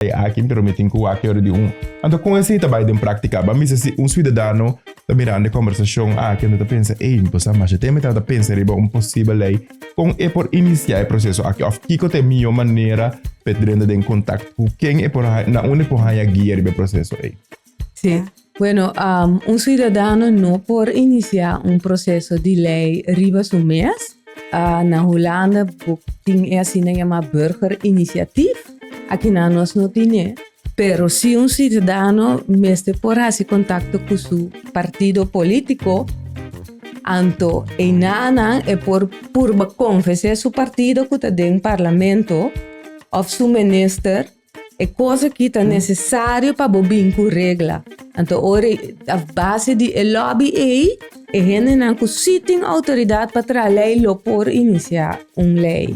Aki, pero mi tin ku wak ora di un. Anto kon esei ta bai den práktika? Ban bisa si un suidadano ta mirando e kòmbersashon aki anto ta pensa, Ey, mi por sa masha tempu mi tabata pensa riba un posibel lei. Kon e por inisiá e proseso aki? Òf kiko ta e mihó manera pa e drenta den kontakto ku ken e por haña, na unda e por haña guia riba e proseso ei? Sí. Bueno, un suidadano no por inisiá un proseso di lei riba su mes. Na Hulanda bo tin e asina yamá burgerinitiatief. Akinan nos no tine. Pero si un suidadano mester por hasi kontakto ku su partido polítiko, anto einanan e por purba konvensé su partido ku ta den parlamento òf su minister. E kos aki ta nesesario pa bo bin ku regla. Anto ora a base di e lobby ei, e hendenan ku sí tin outoridat pa traha lei lo por inisiá un lei.